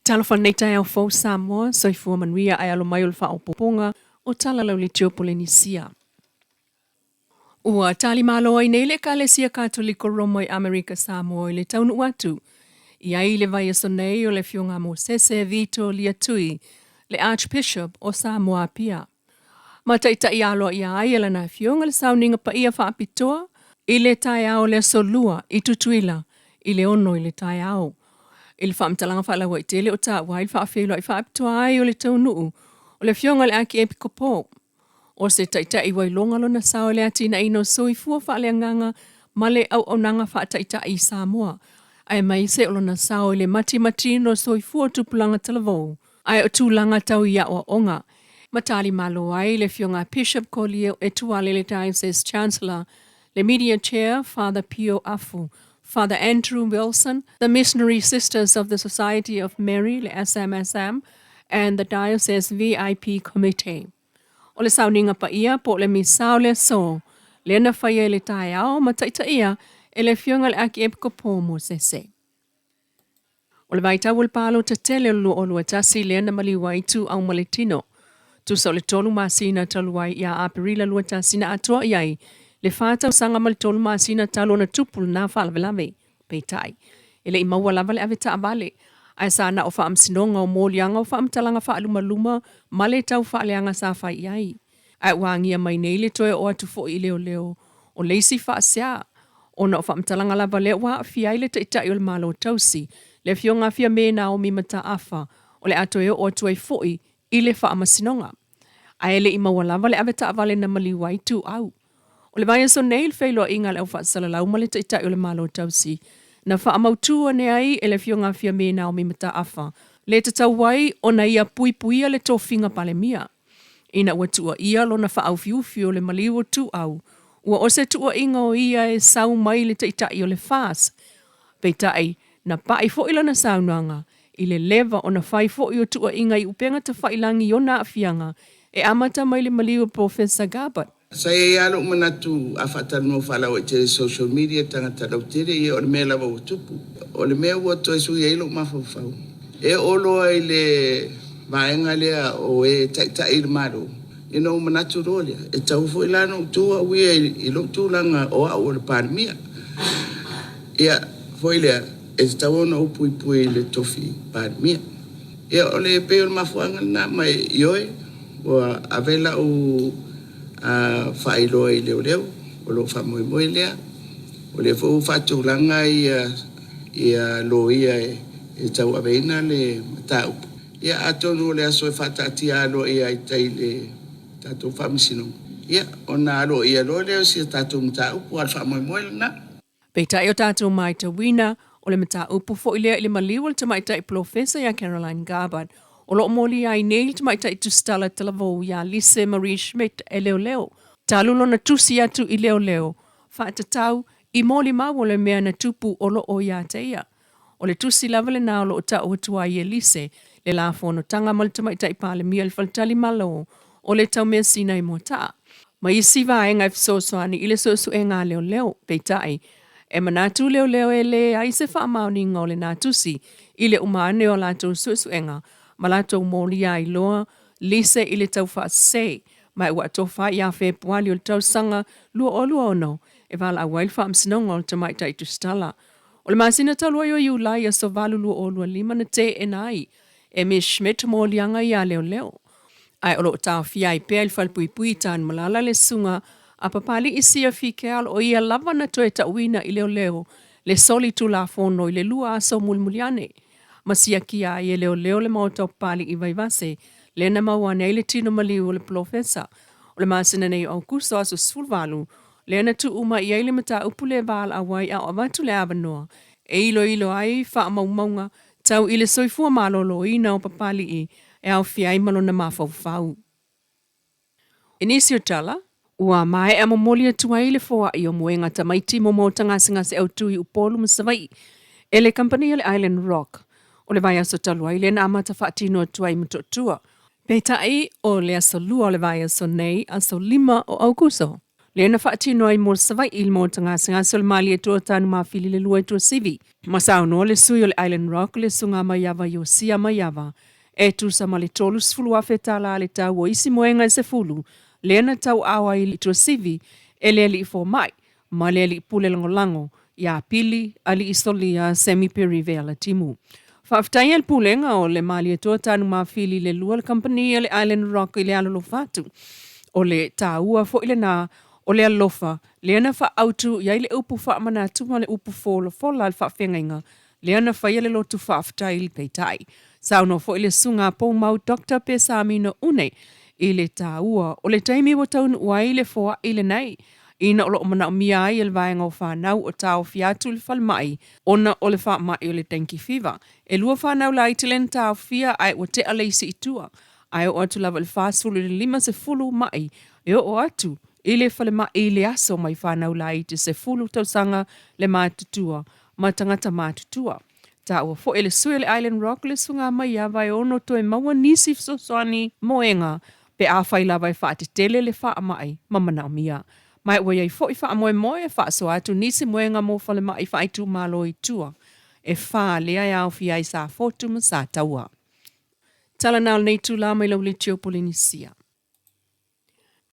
Talofa i lenei taeao fou Samoa, soifua manuia ae alo mai o le faaopoopoga o Tala Lauleitio Polenisia. Ua talimalo ai nei le Ekalesia Katoliko Roma i Amerika Samoa i le taunuu atu i ai i le vaiaso nei o le Afioga a Mosese Vito Liatui, le Archbishop o Samoa Apia. Ma taitai aloaia ai e lana Afioga le sauniga paia faapitoa i le taeao o le Aso Lua i Tutuila i le 6 i le taeao. I le faamatalaga faalauaitele o taua ai le faafeiloai faapitoa ai o le taunuu o le Afioga i le Akiepikopo, O se taitai ua iloga lona sao i le atinaeina o soifua faaleagaga ma le auaunaga faataitai i Samoa, aemaise o lona sao i le matimatino o soifua o tupulaga talavou, ae o tulaga tau i aoaoga. Ma talimalo ai le Afioga a Bishop Kolie Etuale le Diocese Chancellor, le Media Chair Father Pio Afu, Father Andrew Wilson, the Missionary Sisters of the Society of Mary, le SMSM, and the Diocese VIP Committee. O le sauniga paia po o le Misa o le aso lea na faia i le taeao ma taitaia e le Afioga i le Akiepikopo Mosese. O le vaitau o le palota tele o le 2021 lea na maliu ai Ituau ma le Tino. Tusa o le tolu masina talu ai ia Aperila 21 na atoa i ai le fa tausaga ma le tolu masina talu ona tupu lena faalavelave. Peitai, e le i maua lava le avetaavale, ae sa na o faamasinoga o moliaga o faamatalaga faalumaluma ma le tau faaleaga sa fai i ai. Ae ua agia mai nei le toe oo atu foi i leoleo o le isi faasea, ona o faamatalaga lava lea ua aafia ai le Taitai o le Malo Tausi, le Afioga a Fiame Naomi Mataafa, o le a toe oo atu ai foi i le faamasinoga. Ae le i maua lava le avetaavale na maliu ai Ituau. O le vaiaso nei le feiloaiga a le aufaasalalau ma le Taitai o le Malo Tausi, na faamautu ane ai e le Afioga a Fiame Naomi Mataafa le tatau ai ona ia puipuia le tofiga Palemia. Ina ua tuuaia lona faaufiufi o le maliu o Tuau, ua o se tuuaiga o ia e sau mai le taitai o le FAS. Peitai, na pai foi lana saunoaga i le leva ona fai foi o tuuaiga i upega tafailagi i ona aafiaga e amata mai le maliu o Polofesa Gabbard. Sa i ai lava lou manatu a faatalanoa faalauaitele i social media tagata lautele ia o le mea lava ua tupu. O le mea ua toe sui ai lou mafaufau, e oo loa i le vaega lea o e taitai i le Malo, ia ona ou manatu loa lea, e tatau foi la ona ou tu au ia i lou tulaga o au o le Palemia. Ia, foi lea, e tatau ona ou puipui i le tofi Palemia. Ia, o le pei o le mafuaaga lena, ma ioe, ua ave lau faailoa i leoleo, o lou faamoemoe lea. O lea foi ua faatulaga ia loia e tauaveina le mataupu. Ia atonu o le aso e faataatia aloaia ai tai i le tatou Faamasinoga, ia ona aloaia loa lea o si a tatou mataupu, a o le faamoemoe lena. Peitai o tatou maitauina, o le mataupu foi lea i le maliu o le tamaitai polofesa ia Caroline Garbutt, o lo o molia ai nei le tamaitai tusitala talavou ia Lise Marie Schmidt e leoleo, talu lona tusi atu i leoleo faatatau i molimau o le mea na tupu o lo o ia te ia. O le tusi lava lena o lo o tau atu ai e Lise le la fonotaga ma le Tamaitai Palemia i le Faletalimalo o le Taumeasina i Moataa, ma isi vaega e fesoasoani i le suesuega a leoleo. Peitai, e manatu leoleo e leai se faamaoniga o lena tusi i le uma ane o a latou suesuega ma latou molia ai loa Lise i le taufaasese ma ua atofa ai ia Fepuali o le tausaga 2026 e valaau ai le Faamasinoga o le Tamaitai Tusitala. O le masina talu ai o Iulai aso 8 2025 na teena ai e Miss Schmidt moliaga ia leoleo. Ae o lo o taofia ai pea i le falepuipui i Tanumalala le susuga a Papali'i Siafi Kealo o ia lava na toe tauina i leoleo le soli tulafono i le lua aso mulimuli ane ma siakia ai e leoleo le maota o Papali'i Vaivase lea na maua ane ai le tino maliu o le polofesa. O le masina nei o Aukuso aso 18 lea na tuu uma i ai le mataupu le valaau ai a o avatu le avanoa e iloilo ai faamaumauga tau i le soifua maloloina o Papali'i e aofia ai ma lona mafaufau. I nisi o tala, ua maea momoli atu ai le foai o moega tamaiti mo maota gasegase autu i Upolu ma Savaii e le kamupani a le Island Rock. O le vaiaso talu ai lea na amata faatino atu ai i Motootua. Peitai, o le aso Lua o le vaiaso nei, aso 5 o Aukuso. Lea na faatino ai mo Savaii i le Maota Gasegase o le Malietoa Tanumafili le 2 i Tuasivi. Ma saunoa le sui o le Island Rock le Susuga Maiava Iosia Maiava e tusa ma le $30,000 tala le tau o isi moega e 10 lea na tauaao ai i Tuasivi e le alii fomai ma le alii pule lagolago ia Pili Alii Solia Semi Perry Vela Timu. Faafetai e le Pulega o le Malietoa Tanumafili le 2 le kamupani a le Island Rock i le alolofa atu. O le taua foi lena o le alofa lea na faaautu i ai le upu faamanatu ma le upu folafola a le faafeagaiga lea na faia le lotu faafetai i le Peitai. Saunoa foi le Susuga Poumau Doctor Pesamino Une i le taua o le taimi ua taunuu ai le foai lenei ina o lo o manaomia ai e le vaega o fanau o taofia atu i le falemai ona o le faamai o le dengue fever. E 2 fanau laiti lea na taofia ae ua tea le isi i tua ae oo atu lava i le 40 i le 50 mai e oo atu i le falemai i le aso mai fanau laiti 10 tausaga le matutua ma tagata matutua. Taua foi e le sui o le Island Rock le susuga Maiava e ono toe maua nisi fesoasoani moega pe afai lava e faatetele le faamai ma manaomia. Ma ua i ai foi faamoemoe e faasoa atu nisi moega mo falemai faaitumalo i tua e 4 lea e aofia ai Safotu ma Sataua. Tala na o lenei itula mai lau Litio Polenisia.